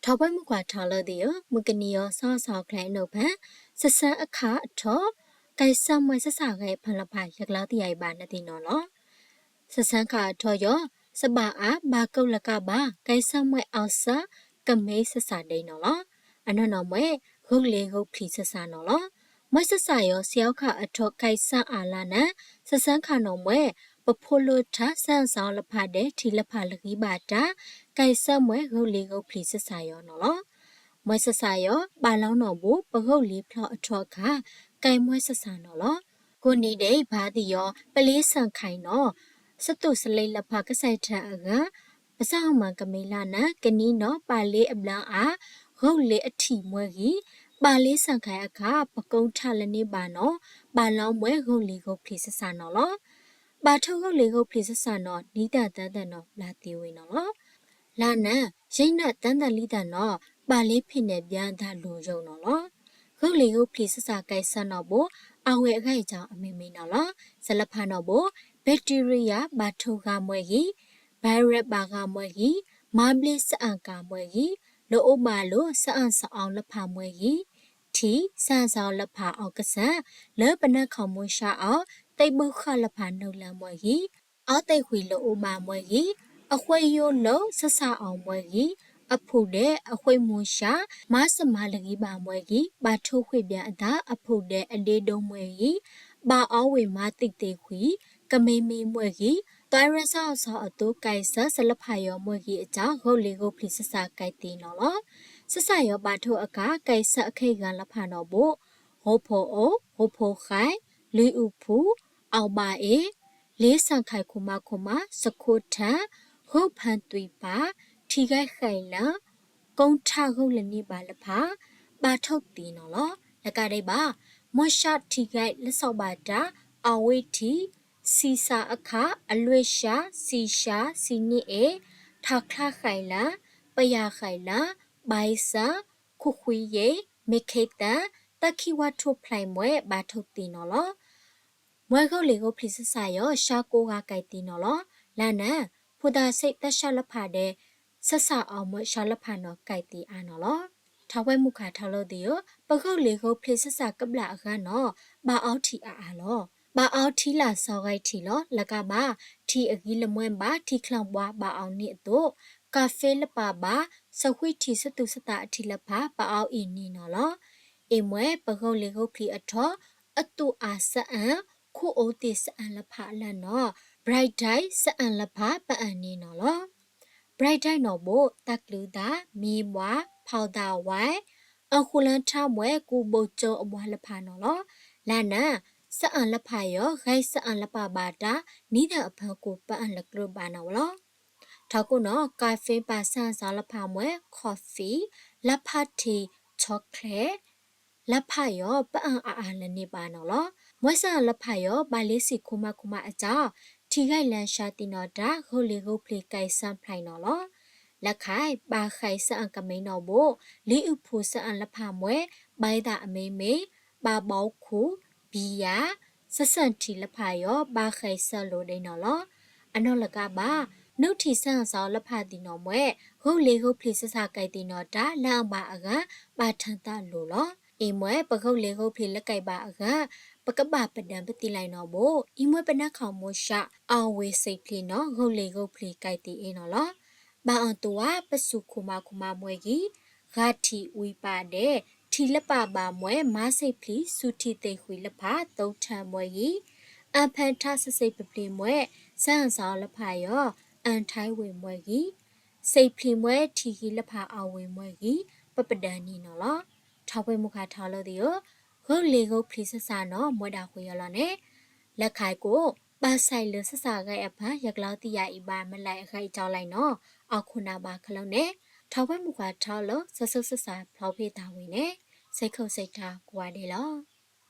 ထီၣ်ပှဲၤမုၢ်ကွၢ်ထီလၢသ့ၣ်ဧၢ, မုၢ်ကနံၤအံၤ စီၤအၤစီၤအကျဲအနိၣ်ဖဲ စဆၢအခၣ်အထီၣ် ကဲစၢၢ်မှဲစးစးဂဲၤအဖၢလၢဖး ယကလီသံယၤအံၤဘၣ်နသ့ၣ်နီၣ်လီၤ. စဆၢခၣ်အထီၣ်ယီၤ စဘၣ်အါ ဘၣ်ကီလၢကးဘၣ် ကဲစၢၢ်မှဲအီစၢ ကမ့ၢ်စးစးဒဲးနီၣ်လီၤ. အနီၢ်နီၢ်မှဲ ဂိၢ်လ့ၤဂိၢ်ဖျံးစးစးနီၣ်လီၤ. မှဲစးစးယီၤ စှၤခၣ်အထီၣ် ကဲစၢၢ်အါလါနၤ စဆၢခၣ်နီၣ်မှဲ ပဖိးလိာ်ထါ စၢၣ်စးအီၤလၢဖးဒဲး ထံးလၢဖးလၢဂံၢ်ဘၣ်တၢ် ကဲစၢၢ်မှဲ ဂိၢ်လ့ၤဂိၢ်ဖျံးစးစးယီၤနီၣ်လီၤ. မှဲစးစးယီၤ ဘၣ်လီၤနီၣ်ဘိ ပဂိၢ်လ့ၤဖျီအထီၣ်အခါ ကဲမှဲစးစးနီၣ်လီၤ. ကိးနံၤဒဲး ဘၣ်သ့ၣ်ယီၤ ပလ့စၣ်ခၣ်နီၣ် စတူးစလ့လၢဖးကစဲးထၢၣ်အဂၤ ပစၢ်အီၤမၤကမ့ၢ်လါနၤ ကနံၤနီၣ် ပာ်လ့အဘျၢအါ ဂိၢ်လ့ၤအထံးမှဲဂံၢ် ဘၣ်လ့စၣ်ခၣ်အခါ ပကိးထၣ်လၢန့ၢ်ဘၣ်နီၣ် ဘၣ်လီၤမှဲဂိၢ်လ့ၤဂိၢ်ဖျံးစးစးနီၣ်လီၤ. ဘၣ်ထိၣ်ဂိၢ်လ့ၤဂိၢ်ဖျံးစးစးနီၣ် နံၣ်တၢ်သၢတၢ်နီၣ် ဘျးသ့ဝဲနီၣ်လီၤ. လါနၤ ယံာ်နၢၣ်သၢတၢ်လံတၢ်နီၣ် ဘၣ်လ့ဖံးနဲၣ်ဘၠါသးလိၤယိာ်နီၣ်လီၤ. ဂိၢ်လ့ၤဂိၢ်ဖျံးစးစးကဲစၢၢ်နီၣ်ဘိ အဝဲအဂၤအံၤအမ့ၢ်မ့ၢ်နီၣ်လီၤ. စးလၢဖးနီၣ်ဘိ bacteria ဘၣ်ထိၣ်ဂၤမှဲဂံၢ်, virus ဘၣ်ဂၤမှဲဂံၢ်, မၤဘျ့စအၣ်ကၤမှဲဂံၢ်, လၢအိၣ်ဘၣ်လိာ် စအၣ်စအီလၢဖးမှဲဂံၢ်, ထံး စၢၣ်စးအီလၢဖးအီကစၢ် လၢပနၢ်ခီၣ်မူစှၤအီၤ သ့ၣ်ဘုဃၣ်လၢဖးနုာ်လၢမှဲဂံၢ်, အီသ့ၣ်ဃံးလၢအိၣ်ဘၣ်မှဲဂံၢ်, အဃွဲယိလၢစးစးအီၤမှဲဂံၢ်, အဖုၣ်ဒဲးအဃွဲမူစှၤ မၤစၢၤမၤလၢဂံၢ်ဘၣ်မှဲဂံၢ်, ဘၣ်ထိၣ်ဃ့ၢ်ဘၠါအသး အဖုၣ်ဒဲးအဒ့ဒိၣ်မှဲဂံၢ်, ဘၣ်အီဝံၤမၤသံၣ်သ့ၣ်ဃံး ကမ့ၢ်မ့ၢ်မှဲဂံၢ်, သွဲရဲစးအီၤဆီအသိး ကဲစၢၢ်စးလၢဖးယီၤမှဲဂံၢ်အကါ ဂိၢ်လ့ၤဂိၢ်ဖျံးစးစးကဲသ့နီၣ်လီၤ. စးစးယီၤဘၣ်ထိၣ်အခါ ကဲစၢၢ်အခ့ၣ်ဂၤလၢဖးနီၣ်ဘိ ဂိၢ်ဖိအိၣ်, ဂိၢ်ဖိဃဲ, လွံၢ်အုၣ်ဖူ, အီၣ်ဘၣ်အ့ၣ်, လ့စၣ်ခၣ်ခိၣ်မါခိၣ်မါ, စခိၣ်ထၢၣ်, ဂိၢ်ဖၢသွံၣ်ပာ်, ထံဂဲၤဃဲးလၢ်, ကိးထၣ်ဂိၢ်လၢန့ၢ်ဘၣ်လၢဖး ဘၣ်ထိၣ်သ့နီၣ်လီၤ. လၢကးဒဲးဘၣ် မီၢ်ဆှးထံဂဲၤလၢစီၤဘၣ်တၢ် အီၣ်ဝ့ၢ်ထံး, ဆံးစးအခၣ်, အလွဲၢ်ဆှး, ဆံးဆှး, ဆံးနံၣ်အ့ၣ်, ထးချါဃဲးလၢ်, ပယၣ်ဃဲးလၢ်, ဘၣ်စၢ်, ခိၣ်ဃံယ့ၣ်, မ့ၢ်ခ့သၢ, တၢ်ခံဝါထိၣ်ဖျဲးမှဲ ဘၣ်ထိၣ်သ့နီၣ်လီၤ. မှဲဂိၢ်လ့ၤဂိၢ်ဖျံးစးစးယီၤ ဆှါကိးဂၤကဲသ့နီၣ်လီၤ. လါနၤ ဖိသၣ်ဆံးတၢ်ဆှၢလၢဖးဒဲး စးစးအီၤမှဲဆှၢလၢဖးနီၣ်ကဲသ့အါနီၣ်လီၤ. ထီၣ်ပှဲၤမုၢ်ခးထီလၢသ့ၣ်ဧၢ, ပဂိၢ်လ့ၤဂိၢ်ဖျံးစးစးကဘျၣ်အဂၤနီၣ် ဘၣ်အီထံးအါအါလီၤ. ဘၣ်အီထံးလၢစီၤဂဲၤထံးလီၤ. လၢကးဘၣ် ထံးအဂံၢ်လၢမှဲဘၣ် ထံးချၢဘှါဘၣ်အီန့ၢ်အသိး, ကၣ်ဖ့လၢပာ်ဘၣ် စဝံထံး စတူးစသးအထံးလၢဖး ဘၣ်အီအံၤန့ၣ်နီၣ်လီၤ. အ့ၣ်မှဲ ပဂိၢ်လ့ၤဂိၢ်ဖျံးအထီၣ် အသူၣ်အါစအၣ် ခိၣ်အိသ့ၣ်စအၣ်လၢဖးအလၢ်နီၣ် bright dye စအၣ်လၢဖးပအၣ်န့ၣ်နီၣ်လီၤ. bright dye နီၣ်ဘိ တၢ်ကျုၤသး မ့ၢ်ဘှါ ဖီၣ်သးဝဲ အဃိလၢထါမှဲ ကူးဘိကၠိအဘှါလၢဖးနီၣ်လီၤ. လါနၤ စအၣ်လၢဖးယီၤ ဂဲၤစအၣ်လၢပာ်ဘၣ်တၢ် နံၤတၢ်အဖၢကူးပအၣ်လၢကြၢးဘၣ်နီၣ်လီၤ. ထီၣ်ကိၣ်နီၣ် ကၣ်ဖ့ပာ်စၢ်စးလၢဖးမှဲ coffee လၢဖးထံး chocolate လၢဖးယီၤ ပအၣ်အါအါလၢန့ၢ်ဘၣ်နီၣ်လီၤ. မှဲစအၣ်လၢဖးယီၤ ဘၣ်လ့စံးခိၣ်မါခိၣ်မါအကါ ထံဂဲၤလၢဆှါသ့ၣ်နီၣ်တၢ် ဂိၢ်လ့ၤဂိၢ်ဖျံးကဲစၢၢ်ဖျါနီၣ်လီၤ. လၢခံ ဘၣ်ဃဲးစအၣ်ကမ့ၢ်နီၣ်ဘိ လံာ်အုၣ်ဖှိၣ်စအၣ်လၢဖးမှဲ ဘဲသးအမ့မ့ၢ် ဘၣ်ဘီခူၣ် ဘံယၣ် စဆၣ်ထံးလၢဖးယီၤ ဘၣ်ဃဲးစၢၢ်လိၤဒဲးနီၣ်လီၤ. အနီၢ်လၢကးဘၣ် နုၢ်ထံးစၢ်စးလၢဖးသ့ၣ်နီၣ်မှဲ ဂိၢ်လ့ၤဂိၢ်ဖျံးစးစးကဲသ့ၣ်နီၣ်တၢ် လၢအဘၣ်အဂၤ ဘၣ်ထၢသးလိၤလီၤ. အ့ၣ်မှဲ ပဂိၢ်လ့ၤဂိၢ်ဖျံးလၢကဲဘၣ်အဂၤ ပကဘၣ်ပဒၢးပသံလံနီၣ်ဘိ အံၤမှဲပနၢ်ခီၣ်မူစှၤ အီၣ်ဝ့ၢ်စံးဖျံးနီၣ် ဂိၢ်လ့ၤဂိၢ်ဖျံးကဲသ့ၣ်အ့ၣ်နီၣ်လီၤ. ဘၣ်အီၤတဝါ ပစူၢ်ခိၣ်မါခိၣ်မါမှဲဂံၢ် ဂၤထံးဝံၤပာ်ဒဲး ထံးလၢပာ်ဘၣ်မှဲ မၤစ့ဖျံး စူၢ်ထံးသ့ၣ်ဃံးလၢဖး သိထၢၣ်မှဲဂံၢ် အၣ်ဖၢထါစစ့ပဖျံးမှဲ စၢ်စးလၢဖးယီၤ အၣ်ထါဝ့ၢ်မှဲဂံၢ် စံးဖျံးမှဲထံးဂံၢ်လၢဖးအီၣ်ဝ့ၢ်မှဲဂံၢ် ပပဒၢးန့ၣ်နီၣ်လီၤ. ထီၣ်ပှဲၤမုၢ်ခးထီလၢသ့ၣ်ဧၢ, ဂိၢ်လ့ၤဂိၢ်ဖျံးစးစးနီၣ် မ့ၢ်ဒၣ်ဃုာ်ယီၤလီၤန့ၣ်, လၢခါအံၤကိး ဘၣ်ဆၣ်လၢစးစးဂဲၤအဖၢ ယကလီသံယၤအံၤဘၣ်မလၢအဂဲၤကၠီလံနီၣ်, အခိၣ်နၢ်ဘၣ်ခဲလၢာ်န့ၣ်, ထီၣ်ပှဲၤမုၢ်ခးထီလၢ စၢဆၢစးစးဖျီဖ့တၢ်ဝံၤန့ၣ်, စ့ၢ်ခိၣ်စ့ၢ်တၢ်ကိးဂၤဒဲးလီၤ.